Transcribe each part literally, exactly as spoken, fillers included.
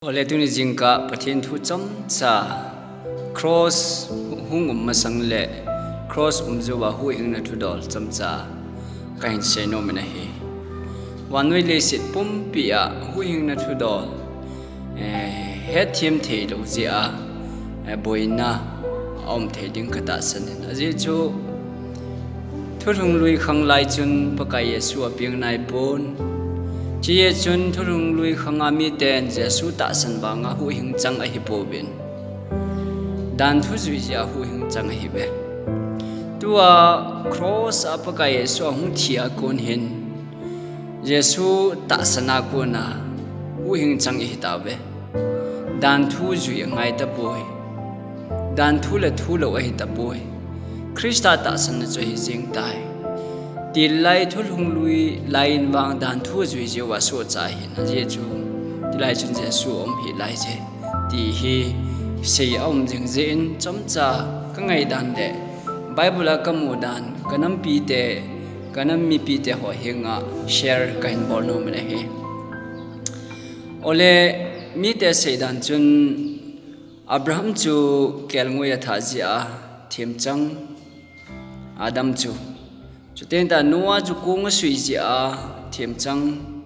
Ole tuni jingkah Pathen thu chomcha, cross hung um masang le cross um jouva huhhingna thudol chomcha kahin seinom in ahi. Vannoi leiset pumpi a huhhingna thudol, eh, hetthem theilou jeh a, eh, boina aum thei ding katahsan in. Ajeh chu, thulhunglui khang lai chun Pakai Jesu apeng naipon. Chujeh chun thulhunglui khang a miten Jesu tahsan vanga huhhing chang ahipouvin, danthu jui jeh a huhhing chang ahiuve. Tua cross a Pakai Jesu ahung thi a kon hin, Jesu tahsan a kona huhhing chang ihi tauve. Danthu jui angai tapoi. Danthu le thulou ahi tapoi. Christa tahsanna chu ahi jeng tai. Tilai thulhunglui lai in vang danthu jui jeh uva sohcha ahin, ajeh chu tilai chun Jesu aum hih laije, ti hi sei aum jing jeh in chomcha kangaidan le Bible a kamu dan, kanam mipite, kanam mipite ho henga share kahin bol nom in ahi. Ole, mite seidan chun Abraham chu kelngoi athah jeh a themchang, Adam chu. Chuteng tah Noah chu kong asui jeh a themchang.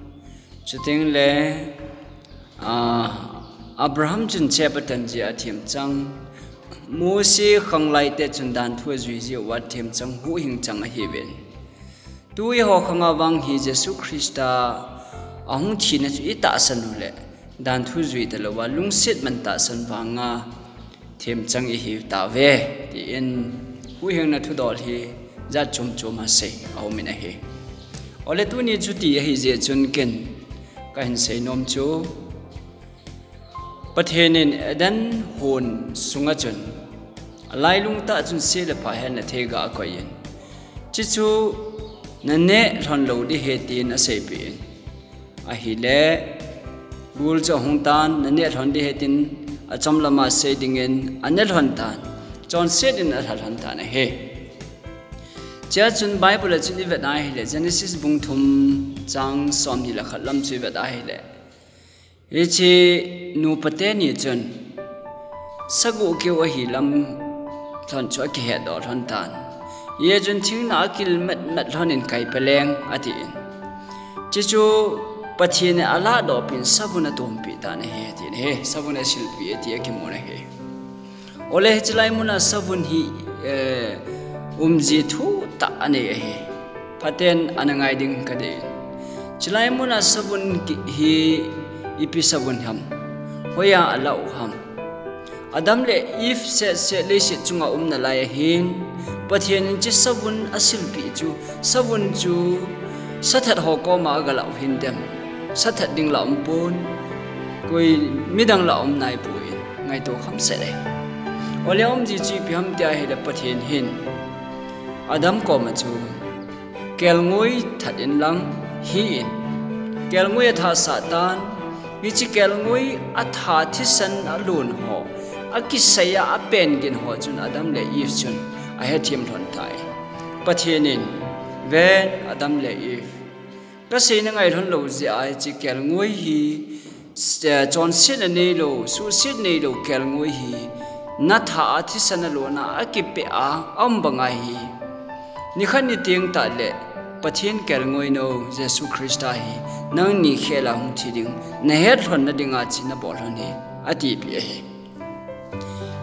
Chuteng le, ah, Abraham chun chep atan jeh a themchang. Mose khang laite chun danthu ajui jeh uva themchang, huhhing chang ahiuvin. Tu eiho khanga vang hi Jesu Christa ahung thina chu itahsan uleh, danthu jui talouva, lungset man tahsan vanga themchang ihi tauve, tin huhhingna thudol hi jat chom chom a sei aum in ahi. Ole tuni chuti ahi jeh chun ken kahin seinom chu, Pathen in Eden hon sunga chun, alailung tah chun se le pha helna theiga akoi in, chuchu naneh lhon lou ding ahi tin aseipeh in. Ahile, gul chu ahung tan, naneh lhon ding ahi tin achom lama sei dingin aneh lhon tan, chonset in alha lhon tan ahi. Chea chun Bible a chun ivet ahile, Genesis bung thum chang somni le khat lam chu ivet ahile, hiche nupa teni chun sagoh keu ahi lam lhon chu akihetdoh lhon tan. Hijeh chun thingna akil metmet lhon in, kaipe leng, atin. Chuchu Pathen in alahdoh pin savun atompeh tan ahi, atin ahi. Savun asilpeh e ti akimun ahi. Ole hiche lai muna savun hi, eh, umji thutah anei ahi. Phaten ana ngai ding kadei. Chulai muna savun ki-, hi ipi savun ham? Hoiya alah u ham? Adam le Eve sehseh leiset chunga umna lai ahin, Pathen in hiche savun asilpeh chu, savun chu sathat ho koma agalah u hindem? Sathat ding lah umpon, koi midang lah um naipoi, ngaito khamset e. Ole aumji chu ipi ham tia ahile Pathen hin Adam koma chu, kelngoi that inlang hi in, kelngoi athasah tan, hiche kelngoi atha thisan alon ho, akisei a apen gin ho chun Adam le Eve chun ahethem lhon tai. Pathen in, ven Adam le Eve, kasei nangai lhon lou jeh a hiche kelngoi hi, eh, chonsetna neilou, suhset neilou kelngoi hi, natha a thisan alona akipeh a aum banga hi, nikhat niteng tah le Pathen kelngoi nou Jesu Christa hi nangni khel a hung thi ding, nahet lhonna dinga chu nabol lhon ahi, atipeh ahi.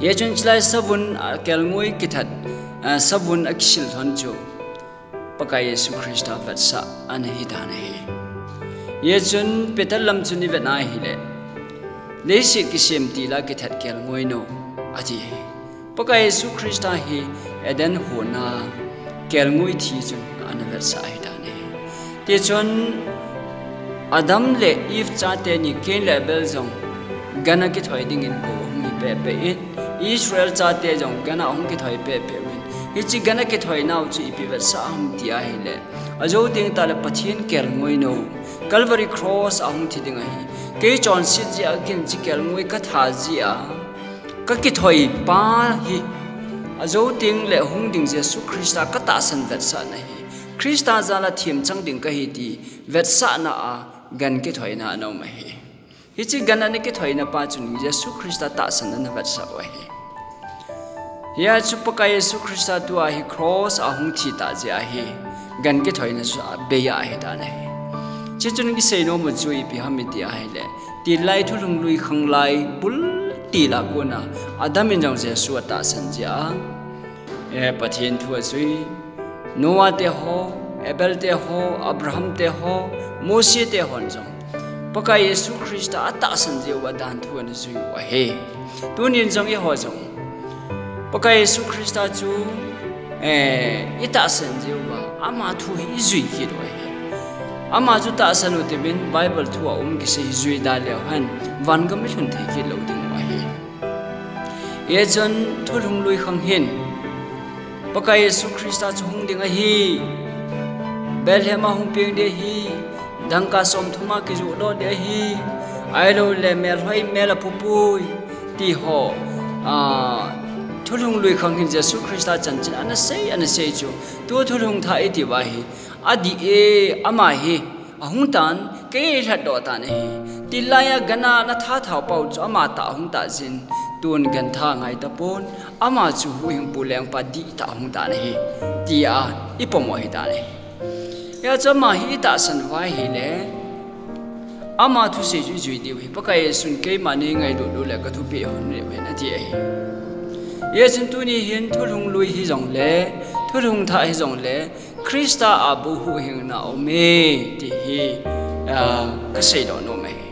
Hijeh chun chulai savun, ah, kelngoi kithat, ah, savun akisil lhon chu Pakai Jesu Christa vetsah ana hitan ahi. Hijeh chun Peter lam chun ivet ahile, leiset kisem tila kithat kelngoi nou, ati ahi. Pakai Jesu Christa hi Eden hon a kelngoi thi chun ana vetsah ahitan ahi. Tichun Adam le Eve chate ni Cain le Abel jong gan a kithoi dingin kou ahung hi pehpeh in, Israel chate jong gan a ahung kithoi pehpeh uvin. Hiche gan a kithoi nau chu ipi vetsah ham ti ahile, ajou teng tah le Pathen kelngoi nou, Calvary Cross a hung thi ding ahi. Kei chonset jeh a ken hiche kelngoi katha jeh a kakithoi pa hi, ajou teng le hung ding Jesu Christa katahsan vetsahna ahi. Christa jal a themchang ding kahi ti vetsahna a gan kithoina ana um ahi. Hiche gan ana kithoina pa chun Jesu Christa tahsan ana vetsah u ahi. Hia chu Pakai Jesu Christa tua hi cross a hung thi tah jeh a hi gan kithoina chu abei ahi tan ahi. Chuchun kisei nom u chu ipi ham iti ahile, tilai thulhung lui khanglai bul til a kona Adam in jong Jesu atahsan jeh a, eh, Pathen thu ajui. Noah te ho, Abel te ho, Abraham te ho, Mose te hon jong Pakai Jesu Christa atahsan jeh uva dan thu ana jui u ahi. Tunin jong eiho jong Pakai Jesu Christa chu, eh, itahsan jeh uva ama thu hi ijui kit u ahi. Ama chu tahsan u tiuvin Bible thu a um kisei hi jui da leu hen, vangam ilhun thei kit lou ding u ahi. Hijeh chun thulhung lui khang hin Pakai Jesu Christa chu hung ding ahi. Bethlehem a hung peng ding ahi. Dangka somthum a kijoh doh ding ahi. Ahilouleh melhoi mel a pupui ti ho, ah, thulhung lui khang hin Jesu Christa chanchin ana sei, ana sei chu. Tu thulhung thah iti uva hi adih e, ama hi ahung tan, kei eilhat doh tan ahi. Tilai a gan a ana thathau pau chu ama tah ahung tah jin, tun gan tha ngai tapon, ama chu huhhingpu lengpa dihtah ahung tan ahi, tia ipom u ahi tan ahi. Hia chu ama hi itahsan uva ahile, ama thusei chu ijui diu ahi. Pakai Jesun keima neingailut uleh kathupeh hon diu ahi, ati ahi. Hijeh chun tuni hin thulhung lui hijongle, thulhung thah hijongle, Christa a bou huhhingna aume, ti hi, ah, kasei doh nom ahi.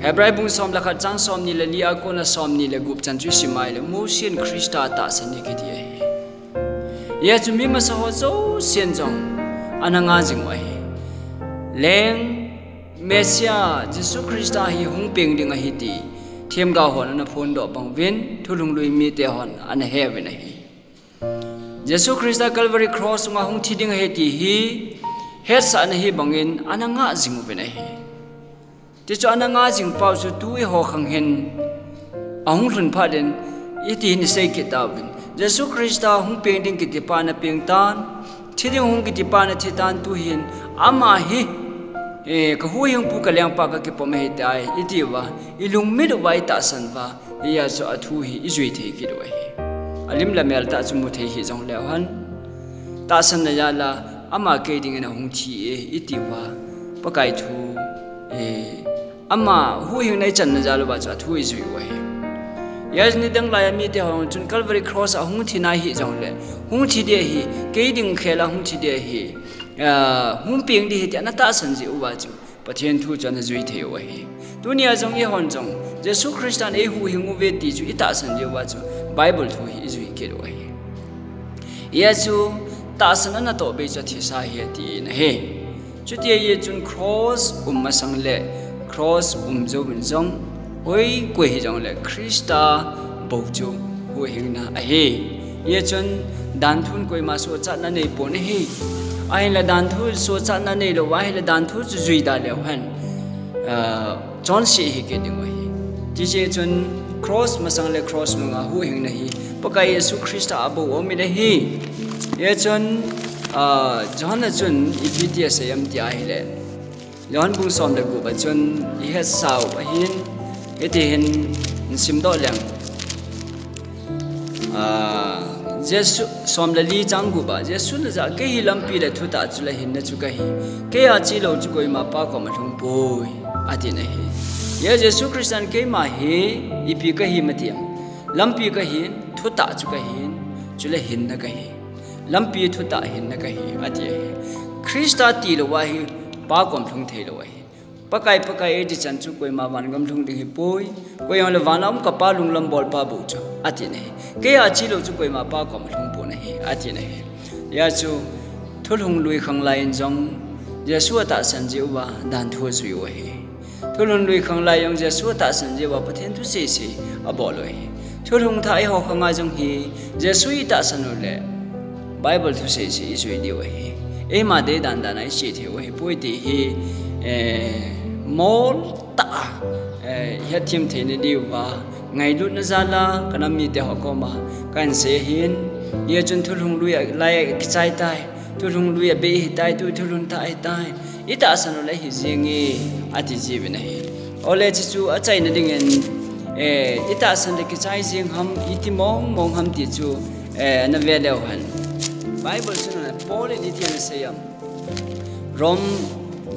Hebrai bung som le khat chang somni le li a kona somni le gup chan chu isim a ahile, Mose in Christa tahsan e kiti ahi. Hijeh chun mi masa ho jousen jong ana ngah jing u ahi. Leng Messiah Jesu Christa hi hung peng ding ahi ti themgao hon ana phondoh bang uvin, thulhung lui mite hon ana he uvin ahi. Jesu Christa Calvary Cross sunga hung thi ding ahi ti hi hetsahna hi bangin ana ngah jing uvin ahi. Tichu ana ngah jing pau chu tu eiho khang hin ahung lhun phat in iti hin isei kit tauvin, Jesu Christa hung peng ding kiti pa ana peng tan, thi ding hung kiti pa ana thi tan, tu hin ama hi, eh, kahuhhingpu kalengpa kakipom ahitai, iti uva, ilungmit uva, itahsan uva, hijeh chun athu hi ijui thei kit u ahi. Alim le mel tah chu mu thei hih jongleu hen, tahsanna jal a ama kei dingin ahung thi e, iti uva, Pakai thu, eh, ama huhhingna ichanna jal uva chu athu ijui u ahi. Hijeh chun nidang lai a mite hon chun Calvary Cross a hung thi nai hih jongle, hung thi ding ahi, kei ding khel a hung thi ding ahi, ah, hung peng ding ahi ti ana tahsan jeh uva chu Pathen thu chu ana jui thei u ahi. Tunia jong eihon jong Jesu Christan eihuhhing uve ti chu itahsan jeh uva chu Bible thu hi ijui kit u ahi. Hijeh chun tahsan ana toh bei chu athisa ahi atin ahi. Chuti ahijeh chun cross um masang le cross um jouvin jong, oi, koi hijongle Christa bou chu huhhingna ahi. Hijeh chun danthun koima sochatna neipon ahi. Ahinla danthu sochatna neilou ahile danthu chu jui da leu hen, ah, chonse hi kit ding u ahi. Tijeh chun cross masang le cross nunga huhhingna hi Pakai Jesu Christa a bou aumin ahi. Hijeh chun, ah, Johan a chun ipi ti asei em ti ahile, Johan bung som le gup a chun ihetsau ahin, hiti hin isimdoh leng. Ah, Jesu, som le li chang gup a, Jesun ajah, kei hi lampi le thutah chule hinna chu kahi. Keiya chelou chu koima Pa koma lhung poi, atin ahi. Hijeh Jesu Christan keima hi ipi kahi em ati em? Lampi kahin, thutah chu kahin, chule hinna kahi. Lampi, thutah, hinna kahi, ati ahi. Christa tilou ahi, Pa kom lhung theilou ahi. Pakai, Pakai, eiti chan chu koima vangam lhung ding ahipoi. Koijongle vana um ka Pa lunglam bolpa bou chu, atin ahi. Keiya chelou chu koima Pa kom lhung pon ahi, atin ahi. Hijeh chun, thulhung lui khanglai in jong, Jesu atahsan jeh uva, danthu ajui u ahi. Thulhung lui khanglai jong Jesu atahsan jeh uva Pathen thu sese abol u ahi. Thulhung thah eiho khanga jong hi Jesu itahsan uleh Bible thu sese ijui diu ahi. Eima dei dandan a iche thei u ahipoi ti hi, eh, mol tah a, eh, ihet them theina diuva ngailutna jal a kanam mite ho koma kahin sei ahin. Hijeh chun thulhung lui a lai a kichai tai. Thulhung lui abei ahitai, tu thulhung thah ahitai. Itahsan uleh hi jenge, ati jiuvin ahi. Ole, chuchu achaina dingin, eh, itahsan le kichai jing ham, iti mong mong ham ti chu, eh, nave leu hen. Bible chun Paul in iti anasei em. Rom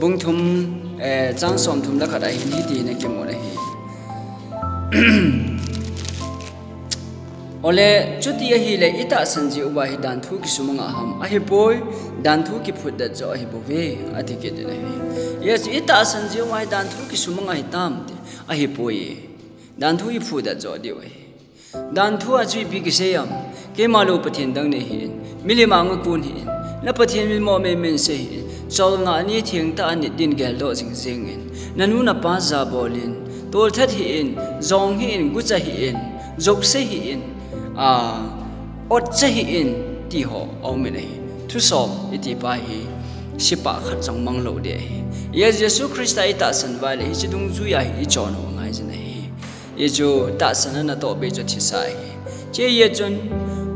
bung thum, eh, chang som thum le khat ahin hiti hin akimu ahi. Ole, chuti ahile, itahsan jeh uva hi danthu kisumang a ham? Ahipoi, danthu kiphutdet joh ahibouve, ati kit in ahi. Hichu itahsan jeh uva hi danthu kisumang ahitam ti, ahipoi. Danthu iphutdet joh diu ahi. Danthu a chu ipi kisei em? Keima lou Pathen dang nei hih in, milim anga kon hih in, na Pathen min mo mei mei sei hih in, cholngah ni thengtah a nit din geldoh jing jing in, nanu napa jabol in, tolthat hih in, jong hih in, gucha hih in, jokse hih in, a, otcha hih in, ti ho aum in ahi. Thusom iti pa hi, sipa khat jong mang lou ding ahi. Hiche Jesu Christa itahsan uva le, hiche dungjui a hi ichon u angai jin ahi. Hichu tahsan a natoh bei chu thisa ahi. Hiche jeh chun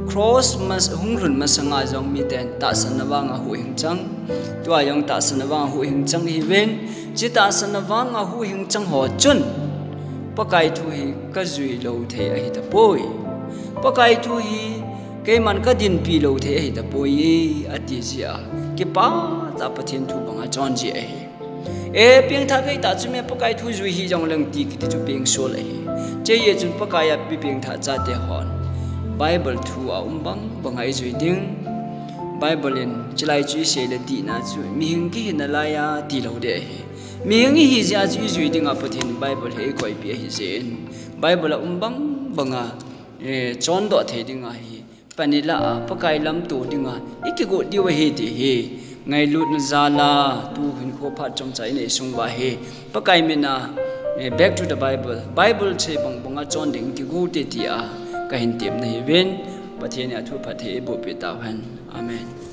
cross mas-, hung lhun masanga jong miten tahsanna vanga huhhing chang. Tua jong tahsanna vanga huhhing chang ihiuvin. Hiche tahsanna vanga huhhing chang ho chun Pakai thu hi kajui lou thei ahitapoi. Pakai thu hi keiman kadinpi lou thei ahitapoi, ati jeh a, kipah tah a Pathen thu banga chon ji ahi. E, pengthah kahi tah chu me Pakai thu jui hih jongleng ti kiti chu pengsol ahi. Hiche jeh chun Pakai a mi pengthah chate hon Bible thu a um bang banga ijui ding. Bible in chulai chu isei le dihna chu mihing kihi nalai a ti lou ding ahi. Mihing ihi jeh a chu ijui dinga Pathen in Bible hi eikoipeh ahi jeh in, Bible a um bang banga, eh, chondoh thei dinga hi, pan ilah a Pakai lamto dinga ikigot diu ahi ti hi ngailutna jal a, tu hinkho phat chomcha inei sung uva hi Pakai min a, eh, back to the Bible, Bible sei bang banga chon ding kigot e tia kahin temna ahiuvin, Pathen in athu phatthei eiboh peh tauhen. Amen.